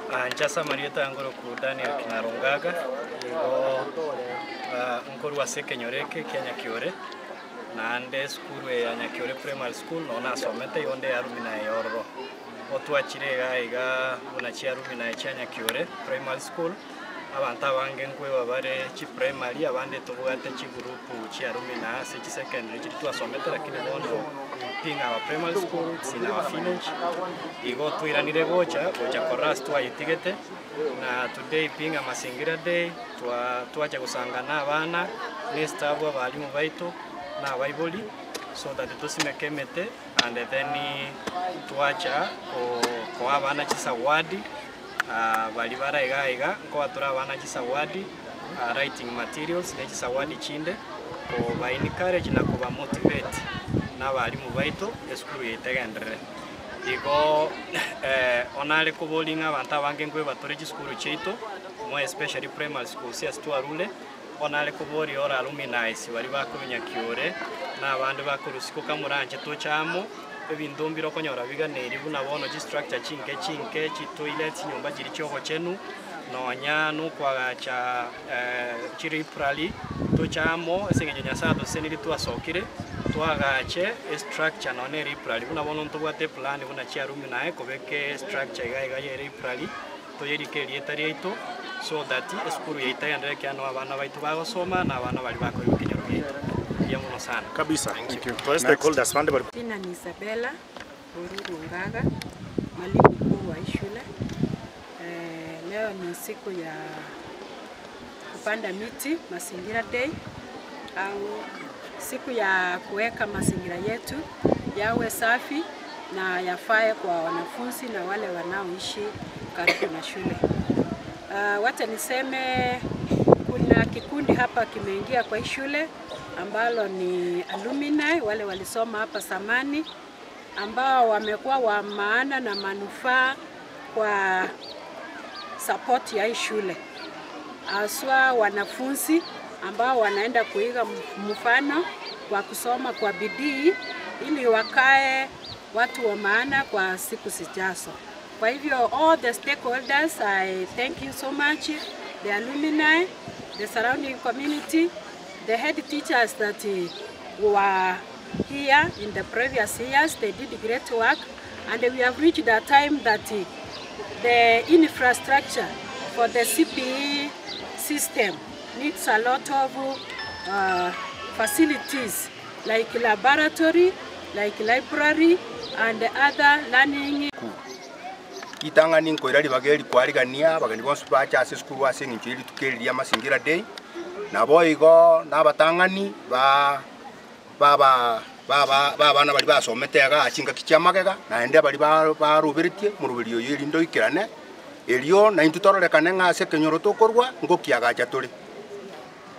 Inche ase amarieta aya ngoroku Daniel Kinarungaga, nigo nkorwa ase ekenyoro eke kia Nyakiore, naende esukuru eye ya Nyakiore Primary School noo nasomete igo nde alumni ya ororo. Otwachire igaa iga buna chialumni chia Nyakiore Primary School. Abanto abange nkoigwa bare chiprimary, abande tobwate chigurupu chi'alumni ase chisecondary chiria twasomete lakini bono being our primary school it's in our village, igo twairanire gocha, gocha korora ase twayetigete, na today being a mazingira day, twa twacha gosanga na abana, na estaff abalimu baito, na abaibori, so that tosimeke emete and then twacha ko koa abana chisawadi. Baria bare iga iga nkoa tore abana chisawadi, writing materials ne chisawadi chinde, koba encourage na koba motivate na abalimu baito esukuru yaito egenderere. Igo onare koboria ng'a abanto abange nkoeba tore chisukuru chiaito, more especially primary schools ase twarure, onare koboria ore aluminies baria bakorwa Nyakiore na abande bakorwa isiko kamoranche toche amo. Ebinto mbire okonyora biganeiri buna bono chistructure chinke chinke, chitoilet, chinyomba chiria chiobochenu, nonya nokoagacha chilibrary, toche amo ase eng'encho Nyasaye atosesenirie twasokire, toagache estructure nonya elibrary. Buna bono ntobwate eplan buna chialumni kobeka estructure iga iga ya elibrary, toyerike erieta riaito so that esukuru yaito egenderere ekiagera noo abana baito bagosoma na abana baria bakoigwa ekenyoro giaito. Mbuya mono sana. Kabisa. Thank you. Tore stakeholders bande bari. Jina ni Isabella Oruru Ngaga, mwalimu mkuu wa hii shule. Eh, leo ni siku ya kupanda miti, Mazingira Day, au siku ya kuweka mazingira yetu yawe safi na yafae kwa wanafunzi na wale wanaoishi karibu na shule. Wacha niseme kuna kikundi hapa kimeingia kwa hii shule ambalo ni alumni wale walisoma hapa zamani ambao wamekuwa wa maana na manufaa kwa support ya hii shule, haswa wanafunzi ambao wanaenda kuiga mfano kwa kusoma kwa bidii ili wakae watu wa maana kwa siku zijazo. Kwa hivyo all the stakeholders, I thank you so much, the alumni, the surrounding community, the head teachers that were here in the previous years, they did great work, and we have reached a time that the infrastructure for the CPE system needs a lot of facilities like laboratory, like library, and other learning. Ritang'ani nkoira ribaga eri kwarigania abageni bonsi bache ase esukuru ase eng'encho ye rituko eri ria Mazingira Day, naboigo nabatang'ani ba baba baba b'abana baria basomete igaa chingaki chia magega, naende baria ba baroberetie moroberi oyo erinde oikerane, erio naintwe tororekane ng'a ase ekenyoro tokorwa ngokiagacha tore.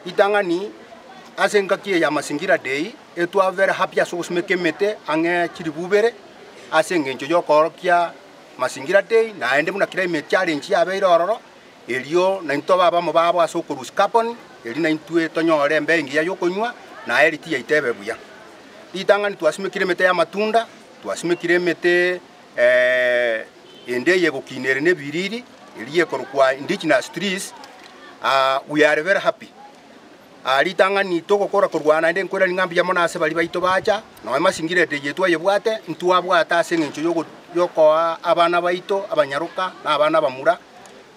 Ritang'ani ase engaki eye ya Mazingira Day, etwa very happy ase ogosimeka emete ang'e chilifu ibere, ase engencho y'okoorokia Mazingira Day, naende buna climate challenge yabeire ororo, erio naintwe tobe abamo babo ase okorusia carbon, erio naintwe tonyore embeo engiya y'okonywa, na health yaito ebe buya. Ritang'ani twasimekire emete y'amatunda, twasimekire emete ende eye egokina ere na ebiriri, eria ekorokwa indigenous trees, we are very happy. Ritang'ani togokora korwana naende nkoirania ng'a mbuya mono ase baria baito bacha, nonya masingira ende eye twayebwate, ntwabwate ase eng'encho yogo yokoa abana baito abanyaroka na abana abamura,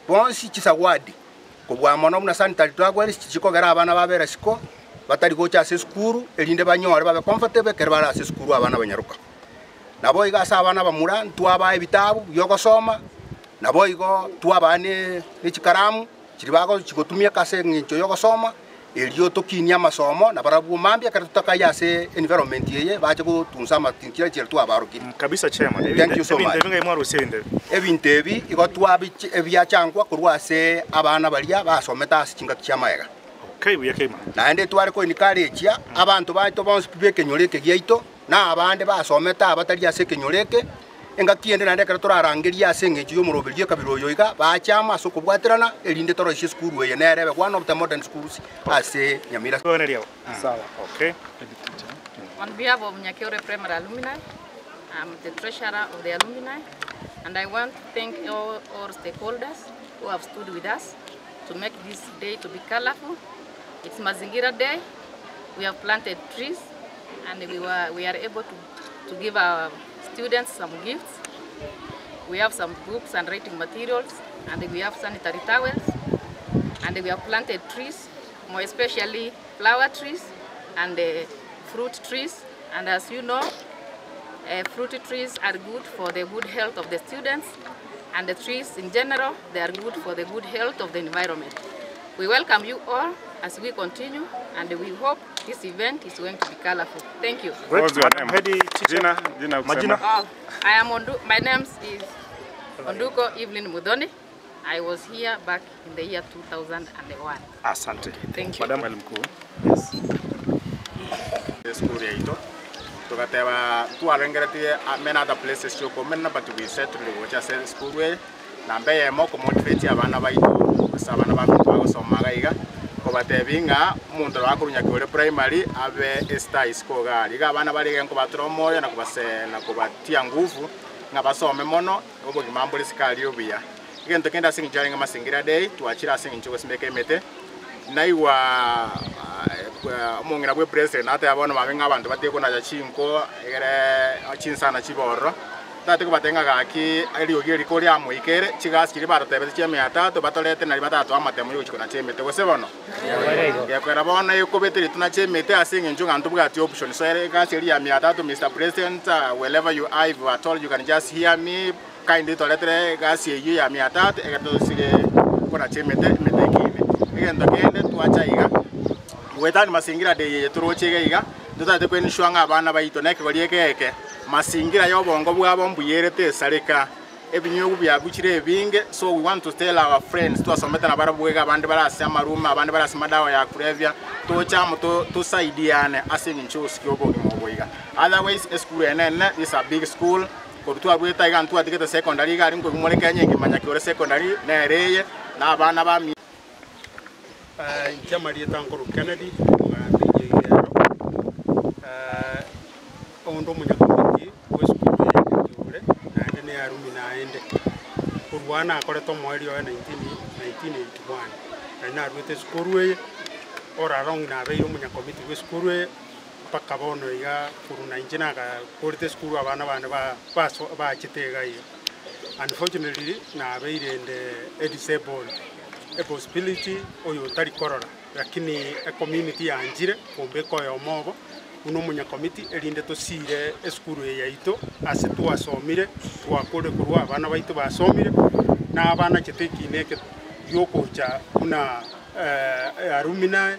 bonsi chisawadi, kobua mono buna sanitary towels chikogera abana babere isiko, batari gocha ase esukuru, erinde banyore babe comfortable ekero bare ase esukuru abana abanyaroka. Naboigo ase abana abamura ntwabaa ebitabu bi'ogosoma, naboigo twabaa ne ne chikaramu. Chiria bagochigotumieka ase engencho y'ogosoma, erio tokinie amasomo, na barabwo mambia ekero totakaye ase environment eye bache gotunsa amatinchera chiria twabarokirie. Kabisa chairman. Thank you so Ebinto much. ebi ngai mwarusia ebinto ebi. Ebinto ebi igo twabichi ebiachangwa korwa ase abana baria basomete ase chingaki chi'amaega. Okay buya kegima. Naende tware ko encourage abanto baito bonsi pi b'ekenyoro eke giaito, na abande basomete aba batari ase ekenyoro eke, engaki ende naende ekero torarangerie ase engencho y'omoroberio ekabira oyo iga, bache amo ase okobwaterana, erinde toroisie esukuru eye nere ebe one of the modern schools ase Nyamira. Okay. On behalf of Nyakeore Primary Alumni, I'm the treasurer of the alumni. And I want to thank all, all stakeholders who have stood with us to make this day to be colorful. It's Mazingira Day. We have planted trees and we, were, we are able to, to give our students some gifts. We have some books and writing materials and we have sanitary towels and we have planted trees, more especially flower trees and fruit trees. And as you know, fruit trees are good for the good health of the students, and the trees in general, they are good for the good health of the environment. We welcome you all as we continue, and we hope this event is going to be colorful. Thank you. Great. What's your Madam name? Head teacher. Jina, jina Majina. kusema. Oh, I am Ondu my name is Onduko Evelyn Mudoni. I was here back in the year 2001. Asante. Thank you. Madam Mwalimu mkuu. Esukuru yaito tugateba twarengeretie many other places ciokomena but we settled gocha ase esukuru eye namba eyemo komotivate abana baito ase abana baminto bagosomaga iga kobatebi ng'a omonto nabo akorunya kiore primary abe estar isiko iga aria. Iga abana bare iga nkobatura omoyo na kobase na kobatia nguvu ng'a basome mono obogima mbore isiko aria obuya. Egento kende ase eng'encho yarenge mazingira day twachire ase eng'encho gosimeka emete naigwa omong'ina bwa epresident nateba bono mambia ng'a abanto batige konacha chinko egere chinsana chibe ororo, ntagete kobatebia ng'a gaki eriogi eri koriamoikere, chigasi chiria baratebete chia mia tatu batorete nari batatoa amatemo ya ogochia konacha emete gose bono? Gekoera bono ekobete riria tonache emete ase eng'encho ng'a ntobwati option so ere egasi eria ya mia tatu Mister President wherever you are if at all you can just hear me kindly toretere egasi eyio ya mia tatu egere tosige konacha emete, emete ekine. Egento kende twacha iga, goetania mazingira day eye toroche iga iga, totagete ko ensure ng'a abana baito na ekegori eke eke, mazingira ya obongo bwabo mbuya ere tesareka, ebinywogu biabuchire ebinge, so we want to tell our friends twasomete nabarabwo iga abande bare ase amarume, abande bare ase madawa ya kulevya, toche amo to tosaidiane ase eng'encho yogosikia obogima obo iga. Otherwise esukuru eye nene, this is a big school, korwa twaruete iga ntwatigete secondary iga aria nkoigwa more Kenya engima Nyakiore secondary nere eye, na abana bami. Inche amarieta nkorwa Kennedy, omogambi Nyairero, onde omonyakomiti bw'esukuru eye ya Nyakiure, naende ne arumi naende. Korwa aa nakorete omoerio oye 1981, nari naruete esukuru eye, all along nabeire omonyakomiti bw'esukuru eye, mpaka bono iga korwa na inche nagakorete esukuru abana bane ba baso bachete iga iga. Unfortunately nabeire inde a disabled, a possibility oyo otari korora, lakini ecommunity yanchire kombeka oyomo obo buna omonyakomiti erinde tosire esukuru eye yaito ase twasomire twakore korwa abana baito basomire na abanachete ekina eke giokocha buna alumni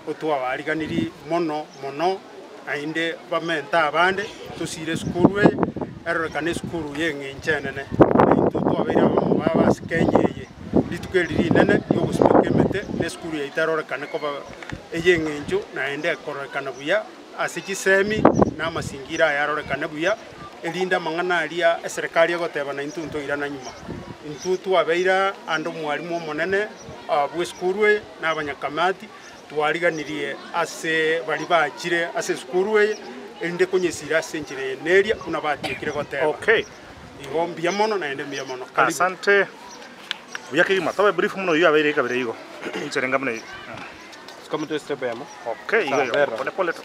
otwabariganirie mono mono naende bamente abande tosire esukuru eye erorekane esukuru ya eng'encho enene. Naintwe twabeire abamo babo ase Kenya eye rituko eri rinene riogosimeka emete na esukuru yaito erorekane koba eye eng'encho naende ekororekana buya ase chisemi na amasingira aya arorekane buya erinde amang'ana aria eserekari egoteba naintwe ntoirana nyuma. Intwe twabeire aa ande omwalimu omonene bwa esukuru eye na abanyakamati twariganirie ase baria bachire ase esukuru eye erinde konyesira ase enchera eye neria buna batiekire goteba. Okay. Igo mbuya mono naende mbuya mono. Karibu. Asante. Buya kegima. Tobe brief muno oyio abeire ekabere igo. Enchera enga buna eyio. Come to step yamo. Okay, igo igo. Sawa, Pole pole tu.